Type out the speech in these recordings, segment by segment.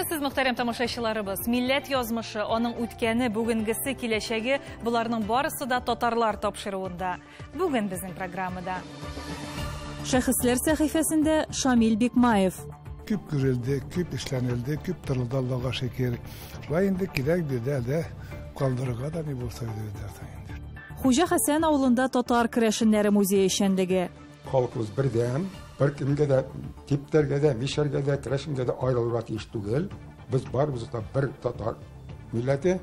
Исәнмесез, мөхтәрәм тамашачыларыбыз. Милләт язмышы, аның үткәне, бүгенгесе, киләчәге, боларның барысы да татарлар тапшыруында. Бүген безнең программада. Шәхесләр сәхифәсендә Шамил Бикмаев. Күп күрелде, күп эшләнелде, күп торылды, Аллага шөкер. Шулай инде кирәк бирде, әле калдырырга да ни булса инде. Хуҗа Хәсән авылында татар керәшеннәре музее эшчәнлеге. Халкыбыз бердәм, бер кемгә дә, типтәргә дә, мишәргә дә, керәшенгә дә аерылырга тиеш түгел. Без барыбыз да бер татар милләте.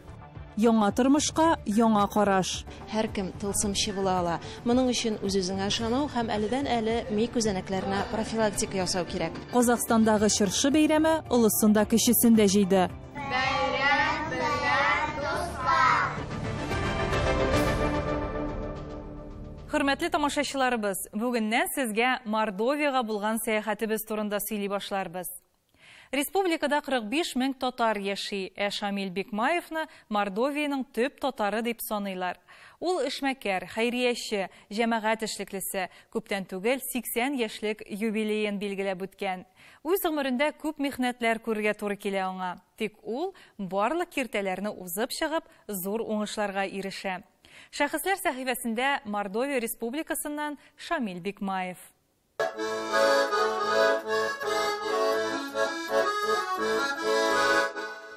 Яңа тормышка яңа караш. Һәркем тылсымчы була ала. Моның өчен үз-үзеңә ышану һәм әледән-әле ми күзәнәкләренә профилактика ясау кирәк. Казахстандагы чыршы бәйрәме олысын да кечесен дә җыйды. Бәйрәм белән, дуслар! Хөрмәтле тамашачыларыбыз, бүгеннән сезгә Мордовиягә булган сәяхәтебез турында сөйли башларбыз. Республикада 45 мең татар яши, ә Шамил Бикмаевны Мордовиянең төп татары дип саныйлар. Ул эшмәкәр, хәйрияче, җәмәгать эшлеклесе, күптән түгел 80 яшьлек юбилеен билгеләп үткән. Үз гомерендә күп михнәтләр күрергә туры килә аңа. Тик ул барлык киртәләрне узып чыгып, зур уңышларга ирешә. Шәхесләр сәхифәсендә Мордовия Республикасыннан Шамил Бикмаев.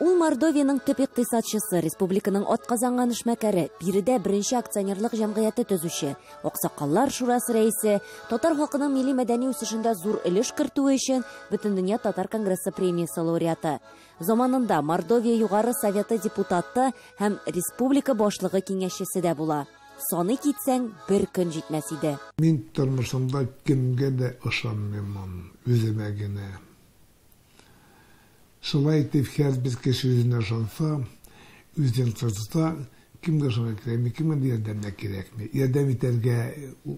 Ул Мордовияның төп икътисадчысы, республиканың атказанган эшмәкәре, биредә беренче акционерлык җәмгыяте төзүче, Аксакаллар шурасы рәисе, татар халкының милли мәдәни үсешендә зур өлеш кертүе өчен Бөтендөнья татар конгрессы премиясе лауреаты. Заманында Мордовия Югары Советы депутаты һәм республика башлыгы киңәшчесе дә була. Саный китсәң, бер көн җитмәс иде. Мин тормышымда кемгә дә ышанмыйм, үземә генә. Шулай итеп, һәрбер кеше үзенә ышанса, үзен тотса, кемгә ышанырга кирәкми, кемгә дә ярдәм дә кирәкми. Ярдәм итәргә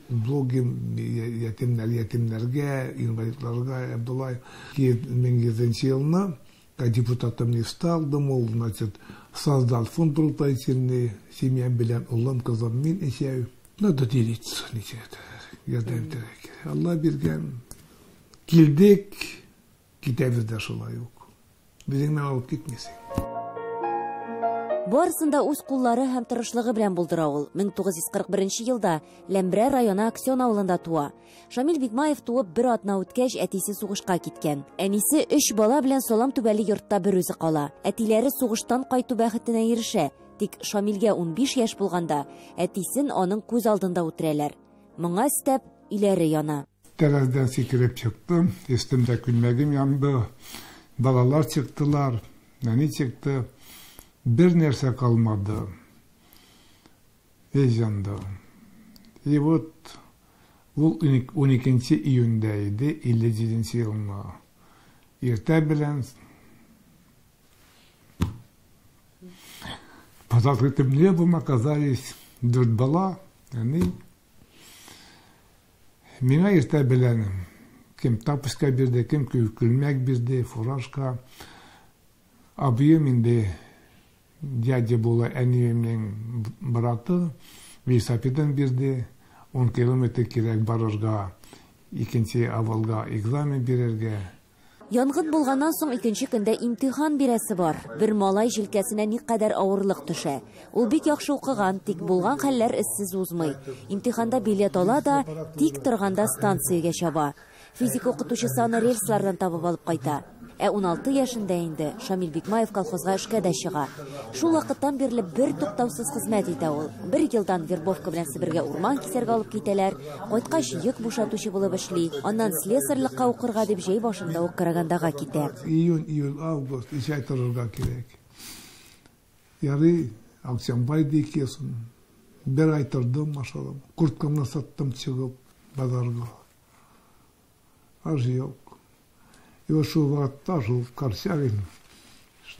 блогим, ятимнәр, ятимнәргә, инвалидларга, болай. 2007 елны, когда депутатом не стал, думал, значит, создал фонд благотворительный, семья белән улым, кызым, мин исәү. Надо делиться, ничек, ярдәм итәргә кирәк. Алла биргән, килдек, китәбез дә шулай ук. Безнең белән алып китмәсең. Барысын да үз куллары һәм тырышлыгы белән булдыра ул. 1941 елда Ләмбрә районы Аксен авылында туа. Шамил Бикмаев туып бер атна үткәч, әтисе сугышка киткән. Әнисе 3 бала белән салам түбәле йортта бер үзе кала. Әтиләре сугыштан кайту бәхетенә ирешә. Тик Шамилгә 15 яшь булганда, әтисен аның күз алдында үтерәләр. Моңа өстәп, өйләре яна. Тәрәздән сикереп чыктым, өстемдә күлмәгем янды. Балалар чыктылар, әни чыкты. Бер нәрсә калмады. Весь янды. И вот ул 12 июньдә иде, 57 елны. Иртә белән под открытым небом оказались 4 бала, әни. Миңа иртә белән кем тапочка бирде, кем күлмәк бирде, фуражка. Абыем инде дядя була әниемнең браты, велосипедын бирде. 10 километр кирәк барырга, икенче авылга экзамен бирергә. Янгын булганнан соң икенче көндә имтихан бирәсе бар. Бер малай җилкәсенә никадәр авырлык төшә. Ул бик яхшы укыган, тик булган хәлләр эзсез узмый. Имтиханда билет ала да, тик торганда станциягә чаба. Физика укытучысы аны рельслардан табып алып кайта. Ә 16 яшендә инде Шамил Бикмаев колхозга эшкә дә чыга. Шул вакыттан бирле бер туктаусыз хезмәт итә ул. Бер елдан вербовка белән Себергә урман кисәргә алып китәләр. Кайткач йөк бушатучы булып эшли. Аннан слесарьлыкка укырга дип җәй башында ук Карагандага китә. Июнь, июль, август өч ай торырга кирәк. Ярый, Аксенбай дикесен. Бер ай тордым, ашадым. Курткамны саттым чыгып базарга. Аж юк. И вот шул вакытта шул Корчагин,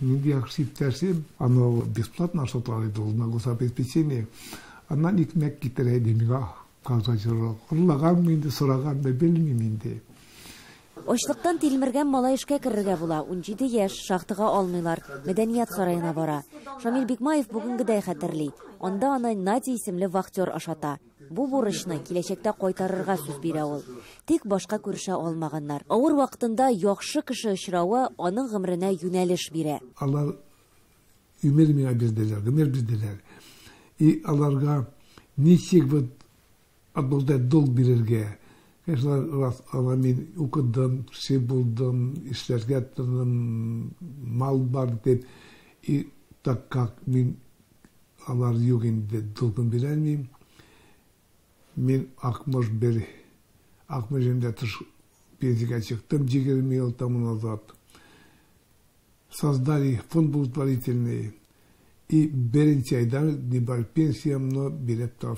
нинди яхшы иптәшем, аны бесплатно ашаталар иде ул на гособеспечение. Аннан икмәк китерә иде миңа казачырак. Урлаганмы инде, сораган да белмим инде. Ачлыктан тилмергән малай эшкә керергә була. 17 яшь, шахтага алмыйлар. Мәдәният сараена бара. Шамил Бикмаев бүгенгедәй хәтерли. Анда аны Надя исемле вахтер ашата. Бу бурычны киләчәктә кайтарырга сүз бирә ул. Тик башка күрешә алмаганнар. Авыр вакытында яхшы кеше очравы аның гомеренә юнәлеш бирә. Алар гомер миңа бирделәр, гомер бирделәр. И аларга ничек вот отблагодарить долг бирергә. Конечно, раз ала мин укыдым, кеше булдым, эшләргә тотындым, мал бар дип. И так как мин алар юк инде, долгын бирә алмыйм. Мин 61, 67-дә тыш пенсиягә чыктым, 20 ел тому назад. Создали фонд благотворительный. И беренче айдан небар пенсиямны биреп тора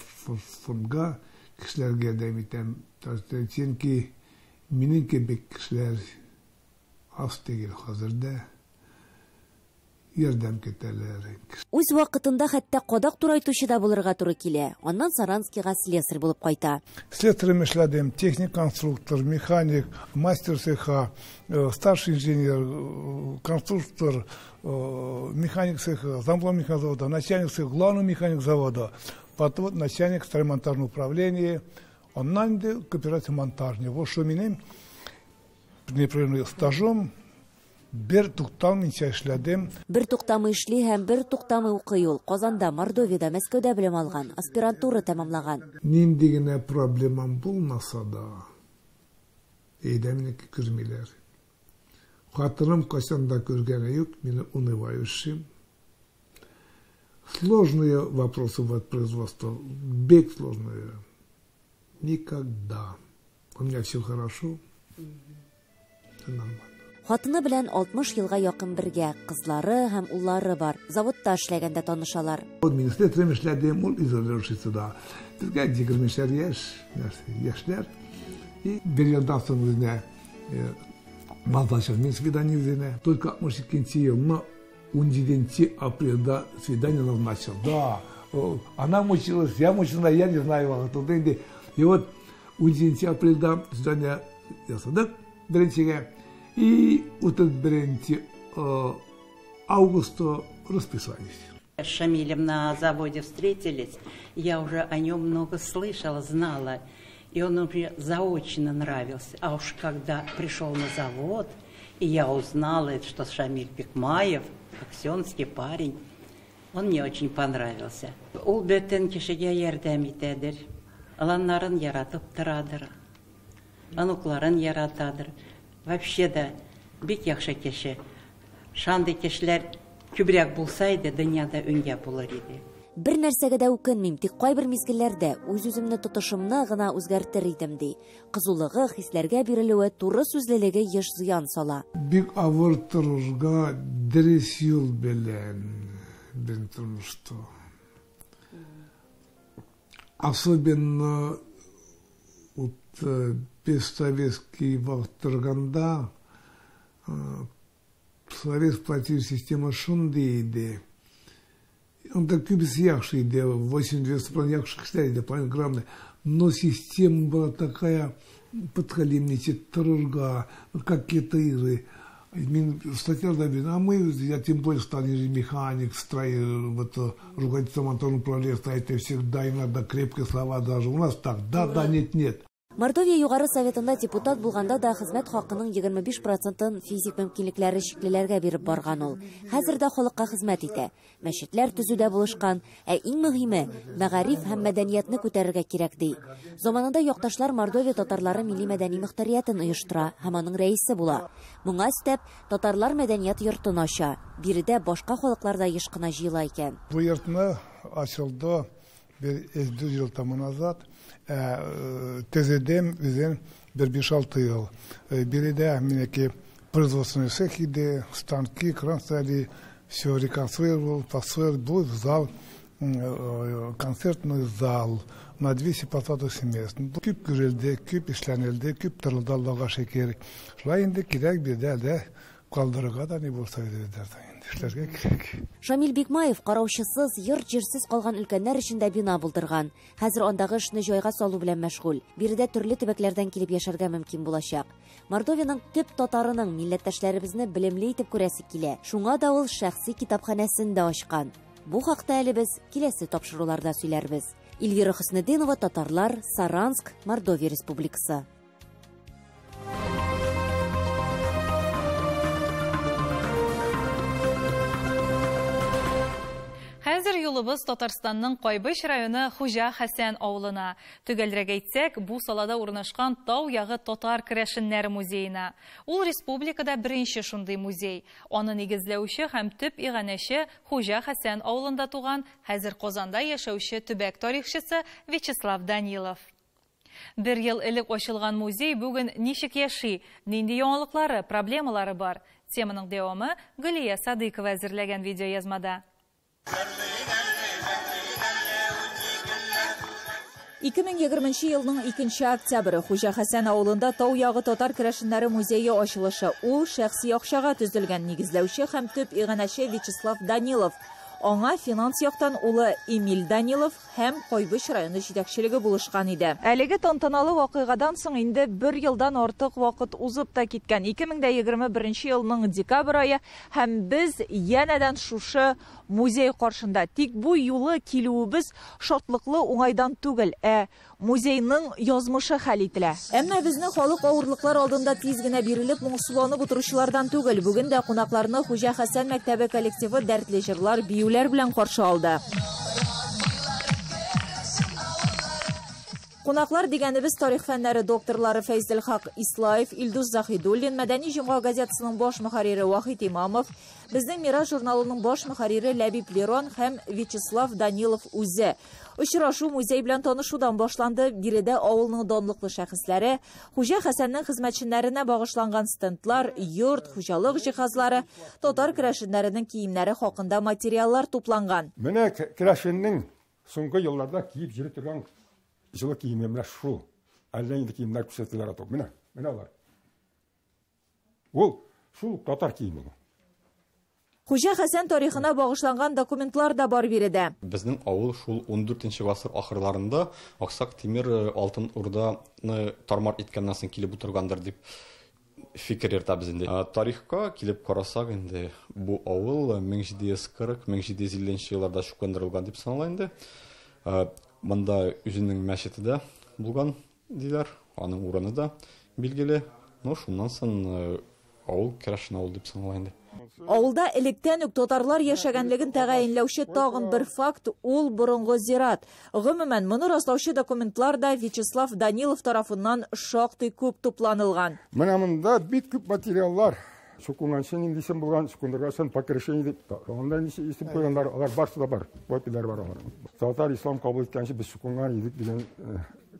фондга, кешеләргә ярдәм итәм. Чөнки минем кебек кешеләр аз түгел хәзердә. Ярдәм көтәләр. Үз вакытында хәтта кадак турайтучы да булырга туры килә. Аннан Саранскига слесарь булып кайта. Слесарем эшләдем, техник-конструктор, механик, мастер цеха, старший инженер, конструктор, механик цеха, замглавный механик завода, начальник цеха, главный механик завода, потом начальник строймонтажного управления, аннан инде кооператив монтажный. Вот что минем непрерывным стажом бер тукталмыйча эшләдем. Бер туктамый эшли һәм бер туктамый укый ул. Казанда, Мордовиядә, Мәскәүдә белем алган, аспирантура тәмамлаган. Нинди генә проблемам булмаса да, өйдә мине күрмиләр. Хатыным кайчан да күргәне юк, мине унывающим. Сложные вопросы в производстве, бик сложные. Никогда. У меня все хорошо, все нормально. Хатыны белән 60 елга якын бергә, кызлары һәм уллары бар. Заводта эшләгәндә танышалар. Мин слесарем эшләдем, ул изолирующийся да. Безгә 20 яшь, яшьләр. И бер елдан соң үзенә назначил мин свидание үзенә. Только 62 елны 17 апреля свидание назначил. Да, она мучилась, я мучилась, я не знаю, вакытында инде. И вот 17 апреля свидание ясадык беренчегә. И 31 августа расписались. С Шамилем на заводе встретились, я уже о нем много слышала, знала. И он мне заочно нравился. А уж когда пришел на завод, и я узнала, что Шамиль Бикмаев, аксенский парень, он мне очень понравился. Ул бөтен кешегә ярдәм итәдер, оланнарын яратып торадыр, онукларын яратадыр. Вообще да, бик яхшы кеше. Шандый кешеләр күбрәк булса иде, дөньяда үңгә булыр иде. Бер нәрсәгә дә үкенмим, тик кайбер мизгелләрдә үз-үземне тотышымны гына үзгәртер идем, ди. Кызулыгы, хисләргә бирелүе, туры сүзлелеге еш зыян сала. Бик авыр торырга дөрес юл белән безнең тормышта. Особенно вот бессоветский вакыт торганда советская партийная система шундый иде. Анда күбесе яхшы иде, 80% яхшы кешеләр иде, понятно, главное. Но система была такая, подхалимничать, торырга, какие-то игры. Мин статья а мы, я тем более стал механик, строй, вот, руководитель монтажного управления, стоит всегда, иногда крепкие слова даже. У нас так, да, да, нет, нет. Мордовия Югары Советында депутат булганда да хезмәт хакының 25%-ын физик мөмкинлекләре чиклеләргә биреп барган ул. Хәзер дә халыкка хезмәт итә. Мәчетләр төзүдә булышкан, ә иң мөһиме мәгариф һәм мәдәниятне күтәрергә кирәк ди. Заманында якташлар Мордовия татарлары милли мәдәни мөхтәриятен оештыра һәм аның рәисе була. Моңа өстәп, татарлар мәдәният йортын ача. Биредә башка халыклар да еш кына җыела икән. Бу йортны ачылды бер 4 ел тому назад. Төзедем үзен бер 5-6 ел. Биредә минеке производственный цех иде, станки, кран стояли, все реконструировал, построил, был зал, концертный зал на 258 мест. Күп күрелде, күп эшләнелде, күп торылды, Аллага шөкер. Шулай инде кирәк биредә дә калдырырга да ни булса инде эшләргә кирәк. Шамил Бикмаев караучысыз, йорт-җирсез калган өлкәннәр өчен дә бина булдырган. Хәзер андагы эшне җайга салу белән мәшгуль. Биредә төрле төбәкләрдән килеп яшәргә мөмкин булачак. Мордовиянең төп татарының милләттәшләребезне белемле итеп күрәсе килә. Шуңа да ул шәхси китапханәсен дә ачкан. Бу хакта әле без киләсе тапшыруларда сөйләрбез. Эльвира Хөснетдинова, Татарлар, Саранск, Мордовия Республикасы. Хәзер юлыбыз Татарстанның Кайбыч районы Хуҗа Хәсән авылына. Төгәлрәк әйтсәк, бу салада урнашкан Тау ягы татар керәшеннәре музеена. Ул республикада беренче шундый музей. Аны нигезләүче һәм төп иганәче Хуҗа Хәсән авылында туган, хәзер Казанда яшәүче төбәк тарихчысы Вячеслав Данилов. Бер ел элек ачылган музей бүген ничек яши, нинди яңалыклары, проблемалары бар? Теманың дәвамы Галия Садыкова әзерләгән видеоязмада. 2020 елның 2 октябре Хуҗа Хәсән авылында Тау ягы татар керәшеннәре музее ачылышы. Ул шәхси акчага төзелгән, нигезләүче һәм төп иганәче Вячеслав Данилов. Аңа финанс яктан улы Эмиль Данилов һәм Кайбыч районы җитәкчелеге булышкан иде. Әлеге тантаналы вакыйгадан соң инде бер елдан артык вакыт узып та киткән. 2021 елның декабрь ае һәм без янәдән шушы музей каршында. Тик бу юлы килүебез шатлыклы уңайдан түгел, ә музейның язмышы хәл ителә. Әмма безнең халык авырлыклар алдында тиз генә бирелеп, моңсуланып утыручылардан түгел. Бүген дә кунакларны Хуҗа Хәсән мәктәбе коллективы дәртле җырлар, биюләр белән каршы алды. Кунаклар дигәнебез тарих фәннәре докторлары Фәйзелхак Ислаев, Илдус Заһидуллин, Мәдәни җомга газетасының баш мөхәррире Вахит Имамов, Безнең Мирас журналының баш мөхәррире Ләбиб Лерон һәм Вячеслав Данилов үзе. Очрашу музей белән танышудан башланды. Биредә авылның данлыклы шәхесләре, Хуҗа Хәсәннең хезмәтчеләренә багышланган стендлар, йорт, хуҗалык җиһазлары, татар керәшеннәренең киемнәре хакында материаллар тупланган. Менә керәшеннең соңгы елларда киеп йөри торган җылы киеме менә шул. Әллә инде киемнәр күрсәтеләр атып. Менә, менә алар. Ул шул татар киеме. Хуҗа Хәсән тарихына багышланган документлар да бар биредә. Безнең авыл шул 14 гасыр ахырларында Аксак Тимер Алтын Урданы тармар иткәннән соң килеп утыргандыр дип фикер йөртәбез инде. Тарихка килеп карасак инде, бу авыл 1740-1750 елларда чукындырылган дип санала инде. Монда үзенең мәчете дә булган диләр, аның урыны да билгеле. Но шуннан соң авыл керәшен авыл дип санала инде. Авылда электән үк татарлар яшәгәнлеген тәгаенләүче тагын бер факт ул борынгы зират. Гомумән, моны раслаучы документлар да Вячеслав Данилов тарафыннан шактый күп тупланылган. Менә монда бик күп материаллар. Чукынганчы нинди исем булган, чукындыргачын покрышение дип, анда ничә исем куйганнар, алар барсы да бар. Копияләр бар алар. Татар ислам кабул иткәнче без чукынган идек дигән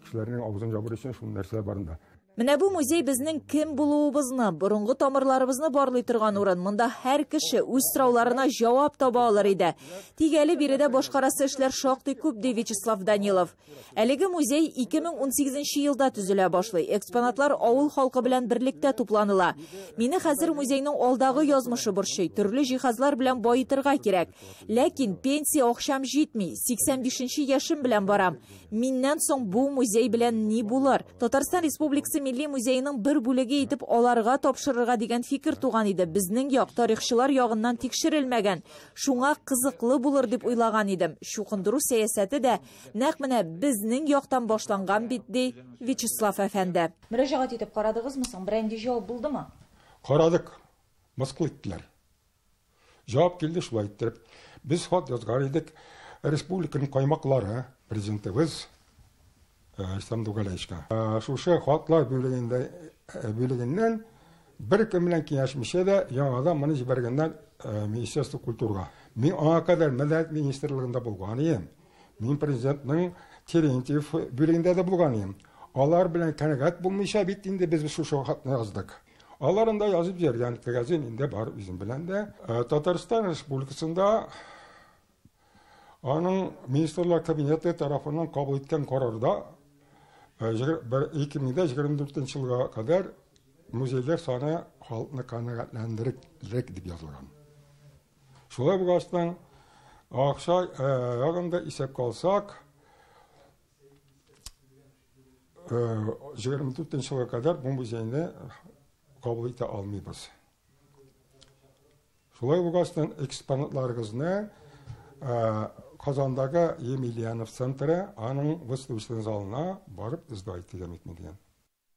кешеләрнең авызын ябыр өчен шул нәрсәләр барында. Менә бу музей безнең кем булуыбызны, борынгы тамырларыбызны барлый торган урын. Монда һәр кеше үз сорауларына җавап таба алыр иде. Тик әле биредә башкарасы эшләр шактый күп, ди Вячеслав Данилов. Әлеге музей 2018 елда төзелә башлый. Экспонатлар авыл халкы белән берлектә тупланыла. Мине хәзер музейның алдагы язмышы борчый. Төрле җиһазлар белән баетырга кирәк. Ләкин пенсия акчам җитми. 85 яшем белән барам. Миннән соң бу музей белән ни булыр? Татарстан Республикасы Милли музейының бер бүлеге итеп аларга тапшырырга дигән фикер туган иде. Безнең як тарихчылар ягыннан тикшерелмәгән. Шуңа кызыклы булыр дип уйлаган идем. Чукындыру сәясәте дә нәкъ менә безнең яктан башланган бит, ди Вячеслав әфәнде. Мөрәҗәгать итеп карадыгызмы соң? Берәр җавап булдымы? Карадык. Мыскыл иттеләр. Җавап килде шулай иттереп. Без хат язган идек. Республиканың каймаклары, президентыбыз Рөстәм Дугалевичка. Шушы хатлар бүлегеннән бер кем белән киңәшмичә дә яңадан моны җибәргәннәр Министерство культурага. Мин аңа кадәр Мәдәният министрлыгында булган идем. Мин президентның Терентьев бүлегендә дә булган идем. Алар белән канәгать булмыйча бит инде без шушы хатны яздык. Алар анда язып җибәргән кәгазен инде бар үзем белән дә. Татарстан Республикасында аның Министрлар Кабинеты тарафыннан кабул иткән карарда 2024 елга кадәр музейлар саны халыкны канәгатьләндерерлек дип язылган. Шулай булгачтан акча ягында исәпкә алсак, 24 елга кадәр бу музейны кабул итә алмыйбыз. Шулай булгачтан экспонатларыгызны Казандагы Емельянов центры аның выставочный залына барып сдать итергә мөмкин дигән.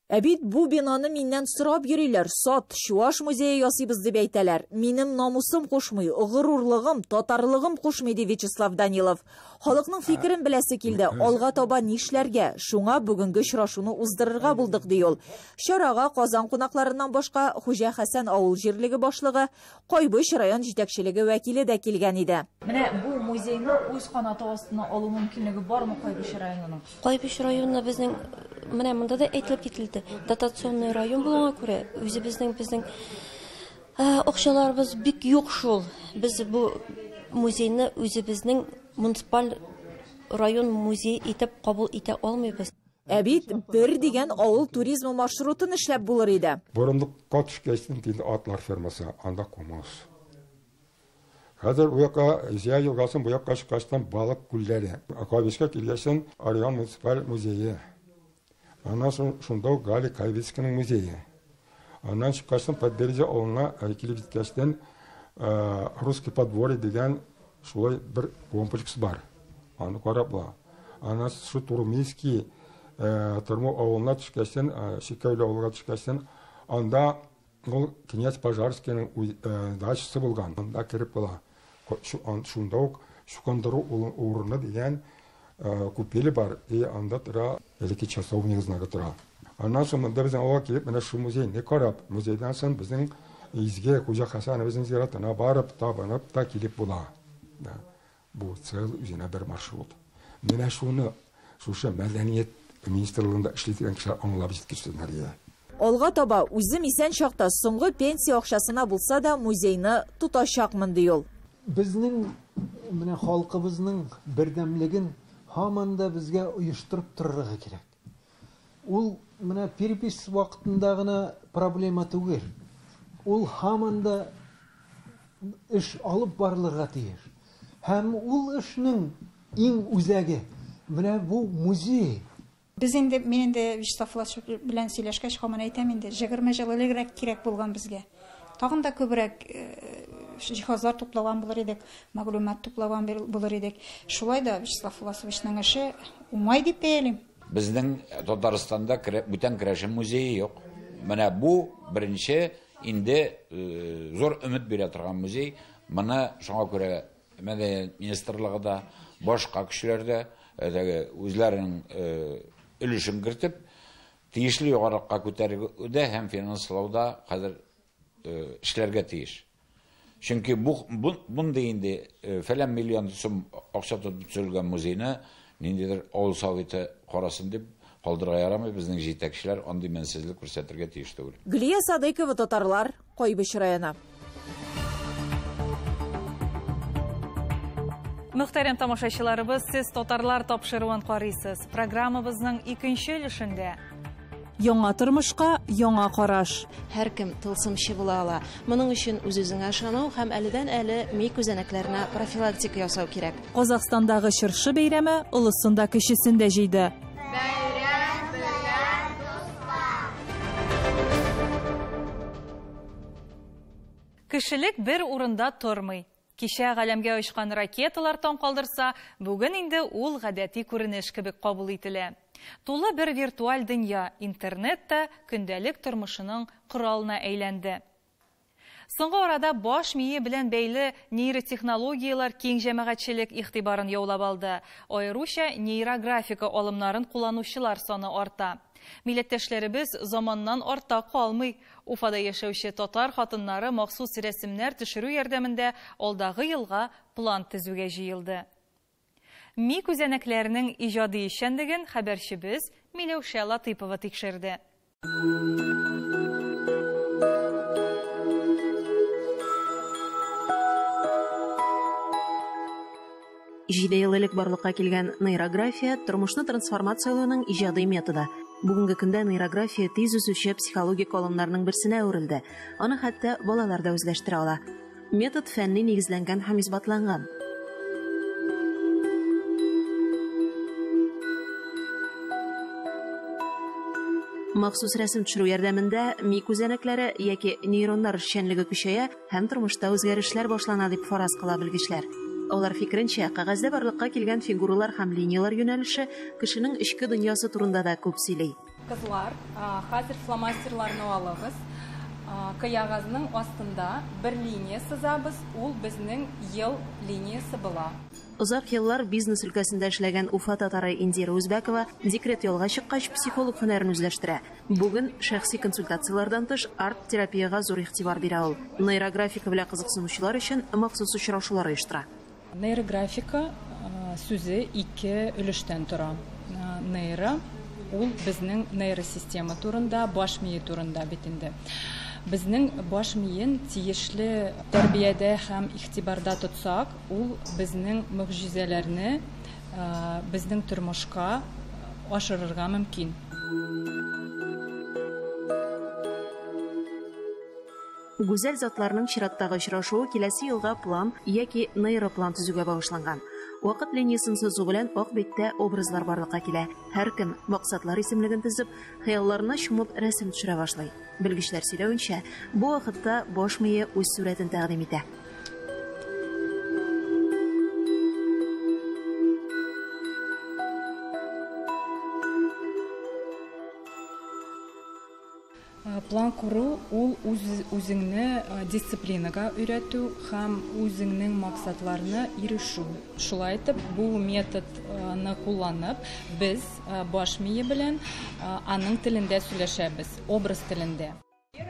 Ә бит бу бинаны миннән сорап йөриләр. Сат, Чуаш музее ясыйбыз дип әйтәләр. Минем намусым кушмый, горурлыгым, татарлыгым кушмый, ди Вячеслав Данилов. Халыкның фикерен беләсе килде. Алга таба нишләргә? Шуңа бүгенге очрашуны уздырырга булдык, ди ул. Чарага Казан кунакларыннан башка Хуҗа Хәсән авыл җирлеге башлыгы, Кайбыч район җитәкчелеге вәкиле дә килгән иде. Менә бу музейны үз канаты астына алу мөмкинлеге бармы Кайбыч районының? Кайбыч районы безнең менә монда да әйтелеп кителде. Дотационный район булганга күрә, үзебезнең безнең акчаларыбыз бик юк шул. Без бу музейны үзебезнең муниципаль район музей итеп кабул итә алмыйбыз. Ә бит бер дигән авыл туризмы маршрутын эшләп булыр иде. Борындыкка төшкәч инде атлар фермасы, анда кумыс. Хәзер бу якка Зия елгасын бу якка чыккачтан балык күлләре. Кайбычка килгәчтән Ариан муниципаль музее. Аннан соң шунда ук Гали Кайбицкийның музее. Аннан чыккачтан Подберезье авылына килеп җиткәчтән Русский подворье дигән шулай бер комплекс бар. Аны карап була. Аннан шу Турмийский Тормы авылына төшкәчтән, Чикәүле авылга төшкәчтән, анда ул князь Пожарскийның дачасы булган. Анда кереп була. Шунда ук чукындыру урыны дигән купели бар. И анда тора элекке часовня знагы тора. Аннан соң монда безнең авылга килеп, менә шу музейны карап, музейдан соң безнең изге Хуҗа Хәсәнебезнең зиратына барып, табынып та килеп була. Бу цел үзенә бер маршрут. Менә шуны шушы мәдәният министрлыгында эшли торган кешеләр аңлап җиткерсеннәр иде. Алга таба үзем исән чакта соңгы пенсия акчасына булса да музейны тотачакмын, ди ул. Безнең менә халкыбызның бердәмлеген һаман да безгә оештырып торырга кирәк. Ул менә перепись вакытында гына проблема түгел. Ул һаман да эш алып барылырга тиеш. Һәм ул эшнең иң үзәге менә бу музей. Без инде, мин инде Вячеслав Власович белән сөйләшкәч, һаман әйтәм инде, 20 ел элегрәк кирәк булган безгә. Тагын да күбрәк җиһазлар туплаган булыр идек, мәгълүмат туплаган булыр идек. Шулай да Вячеслав Власовичның эше уңай дип бәялим. Безнең Татарстанда бүтән керәшен музее юк. Менә бу беренче инде зур өмет бирә торган музей. Моны шуңа күрә мәдәният министрлыгы да, башка кешеләр дә үзләренең өлешен кертеп, тиешле югарылыкка күтәрүдә һәм финанслауда хәзер эшләргә тиеш. Чөнки бундый инде фәлән миллион сум акча тотып төзелгән музейны ниндидер авыл советы карасын дип калдырырга ярамый, безнең җитәкчеләр андый мәнсезлек күрсәтергә тиеш түгел. Гөлия Садыйкова, Татарлар, Кайбыч районы. Мөхтәрәм тамашачыларыбыз, сез Татарлар тапшыруын карыйсыз. Программабызның икенче өлешендә Яңа тормышка яңа караш. Һәркем тылсымчы була ала. Моның өчен үз-үзеңә ышану һәм әледән-әле ми күзәнәкләренә профилактика ясау кирәк. Казахстандагы чыршы бәйрәме олысын да кечесен дә җыйды. Бәйрәм белән, дуслар! Кешелек бер урында тормый. Кичә галәмгә очкан ракеталар таң калдырса, бүген инде ул гадәти күренеш кебек кабул ителә. Тулы бер виртуаль дөнья интернет та көндәлек тормышының коралына әйләнде. Соңгы арада баш мие белән бәйле нейротехнологияләр киң җәмәгатьчелек игътибарын яулап алды. Аеруча нейрографика алымнарын кулланучылар саны арта. Милләттәшләребез заманнан артта калмый. Уфада яшәүче татар хатыннары махсус рәсемнәр төшерү ярдәмендә алдагы елга план төзүгә җыелды. Ми күзәнәкләренең иҗади эшчәнлеген хәбәрчебез Миләүшә Латыйпова тикшерде. 7 ел элек барлыкка килгән нейрография тормышны трансформацияләүнең иҗади методы. Бүгенге көндә нейрография тиз үсүче психологик алымнарның берсенә әверелде. Аны хәтта балалар да үзләштерә ала. Метод фәнни нигезләнгән һәм исбатланган. Махсус рәсем төшерү ярдәмендә ми күзәнәкләре яки нейроннар эшчәнлеге көчәя һәм тормышта үзгәрешләр башлана дип фараз кыла белгечләр. Алар фикеренчә, кәгазьдә барлыкка килгән фигуралар һәм линияләр юнәлеше кешенең эчке дөньясы турында да күп сөйли. Кызлар, хәзер фломастерларны алыгыз. Кәгазьнең астында бер линия сызабыз, ул безнең ел линиясе була. Озак еллар бизнес өлкәсендә эшләгән Уфа татары Индира Үзбәкова декрет ялга чыккач психолог һөнәрен үзләштерә. Бүген шәхси консультацияләрдән тыш арт-терапиягә зур игътибар бирә ул. Нейрографика белән кызыксынучылар өчен махсус очрашулар оештыра. Нейрографика сүзе ике өлештән тора. Нейро ул безнең нейросистема турында, баш мие турында бит инде. Безнең баш миен тиешле тәрбиядә һәм игътибарда тотсак, ул безнең могҗизәләрне безнең тормышка ашырырга мөмкин. Гүзәл затларның чираттагы очрашуы киләсе елга план яки нейроплан төзүгә багышланган. Вакыт линиясын сызу белән ак биттә образлар барлыкка килә. Һәркем максатлар исемлеген төзеп, хыялларына чумып рәсем төшерә башлый. Белгечләр сөйләвенчә, бу вакытта баш мие үз сурәтен тәкъдим итә. План кору ул үзеңне дисциплинага өйрәтү һәм үзеңнең максатларына ирешү. Шулай итеп, бу методны кулланып, без баш мие белән аның телендә сөйләшәбез, образ телендә.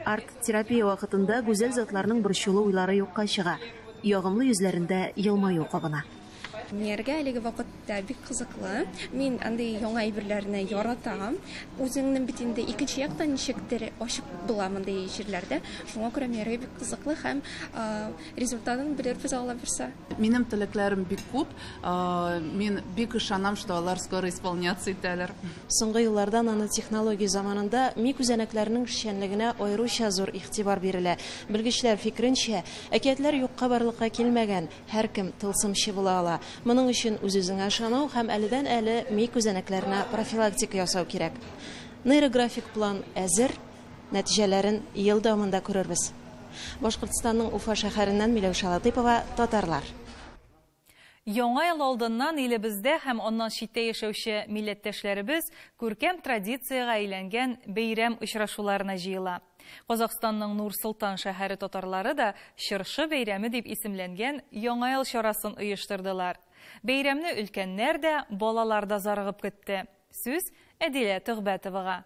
Арт-терапия вакытында гүзәл затларның борчулы уйлары юкка чыга, ягымлы йөзләрендә елмаю кабына. Миңа әлеге вакытта бик кызыклы. Мин андый яңа әйберләрне яратам. Үзеңнең бит инде икенче яктан ничектер ачып була мондый җирләрдә. Шуңа күрә миңа бик кызыклы һәм результатын белербез Алла бирсә. Минем теләкләрем бик күп. Мин бик ышанам, что алар скоро исполняться итәләр. Соңгы елларда нанотехнология заманында ми күзәнәкләренең эшчәнлегенә аеруча зур игътибар бирелә. Белгечләр фикеренчә, әкиятләр юкка барлыкка килмәгән, һәркем тылсымчы була ала. Моның өчен үз-үзеңә ышану һәм әледән-әле ми күзәнәкләренә профилактика ясау кирәк. Нейрографик план әзер, нәтиҗәләрен ел дәвамында күрербез. Башкортстанның Уфа шәһәреннән Миләүшә Латыйпова, Татарлар. Яңа ел алдыннан илебездә һәм аннан читтә яшәүче милләттәшләребез күркәм традициягә әйләнгән бәйрәм очрашуларына җыела. Казахстанның Нур-Солтан шәһәре татарлары да Чыршы бәйрәме дип исемләнгән Яңа ел чарасын оештырдылар. Бәйрәмне өлкәннәр дә, балалар да зарыгып көтте. Сүз Әдилә Төгбәтовага.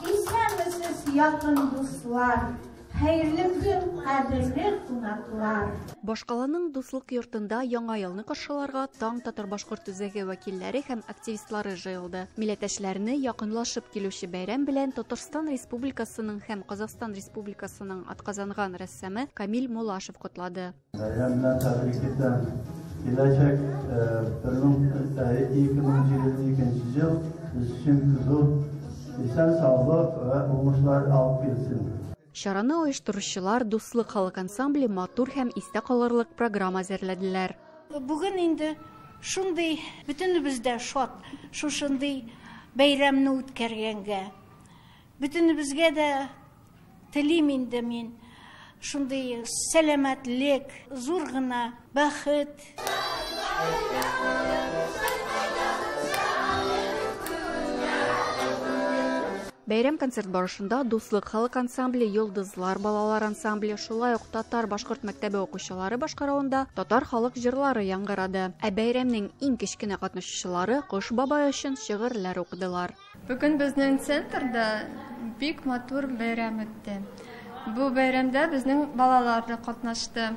Исәнмесез, якын дуслар! Хәерле көн, кадерле кунаклар! Башкаланың Дуслык йортында Яңа елны каршыларга Таң татар-башкорт үзәге вәкилләре һәм активистлары җыелды. Милләттәшләрне якынлашып килүче бәйрәм белән Татарстан Республикасының һәм Казахстан Республикасының атказанган рәссамы Камил Мулашев котлады. Бәйрәм белән тәбрик итәм. Киләчәк 2022 ел без өчен зур исән саулык ва уңышлар алып килсен. Чараны оештыручылар Дуслык халык ансамбле матур һәм истә калырлык программа әзерләделәр. Бүген инде шундый бөтенебез дә шат, шушындый бәйрәмне үткәргәнгә. Бөтенебезгә дә телим инде мин шундый сәламәтлек, зур гына бәхет. Бәйрәм концерт барышында Дуслык халык ансамбле, Йолдызлар балалар ансамбле, шулай ук татар-башкорт мәктәбе укучылары башкаруында татар халык җырлары яңгырады. Ә бәйрәмнең иң кечкенә катнашучылары Кош бабай өчен шигырьләр укыдылар. Бүген безнең центрда бик матур бәйрәм үтте. Бу бәйрәмдә безнең балалар да катнашты.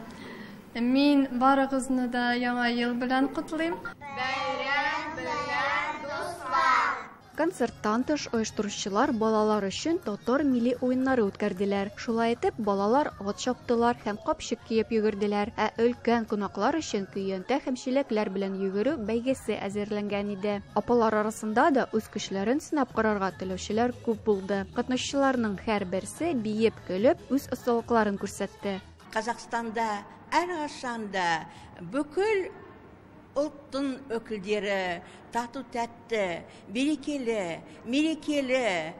Мин барыгызны да Яңа ел белән котлыйм. Бәйрәм белән, дуслар! Концерттан тыш оештыручылар балалар өчен татар милли уеннары үткәрделәр. Шулай итеп, балалар ат чаптылар һәм капчык киеп йөгерделәр. Ә өлкән кунаклар өчен көянтә һәм чиләкләр белән йөгерү бәйгесе әзерләнгән иде. Апалар арасында да үз көчләрен сынап карарга теләүчеләр күп булды. Катнашучыларның һәрберсе биеп, көлеп, үз осталыкларын күрсәтте. Қазақстанда әрқашанда бүкіл ұлттың өкілдері тату тәтті, берекелі, мерекелі,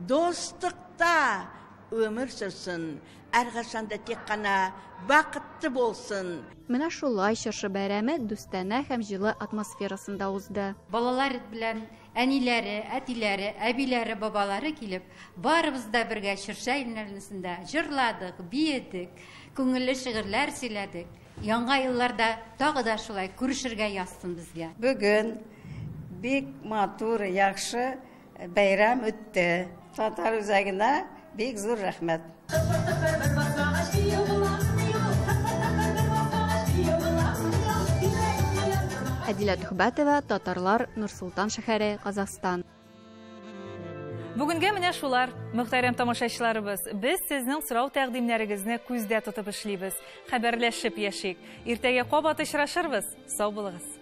достықта өмір сүрсін. Әрқашанда тек қана бақытты болсын. Менә шулай чыршы бәйрәме дустанә һәм җылы атмосферасында узды. Балалар белән әниләре, әтиләре, әбиләре, бабалары килеп, барыбыз да бергә чыршы әйләнәсендә җырладык, биедек, күңелле шигырьләр сөйләдек. Яңа елларда тагы да шулай күрешергә язсын безгә. Бүген бик матур, яхшы бәйрәм үтте. Татар үзәгенә бик зур рәхмәт. Әдилә Төхбәтова, Татарлар, Нур-Солтан шәһәре, Казахстан. Бүгенгә менә шулар, мөхтәрәм тамашачыларыбыз. Без сезнең сорау тәкъдимнәрегезне күздә тотып эшлибез. Хәбәрләшеп яшик. Иртәгә кабат очрашырбыз. Сау булыгыз.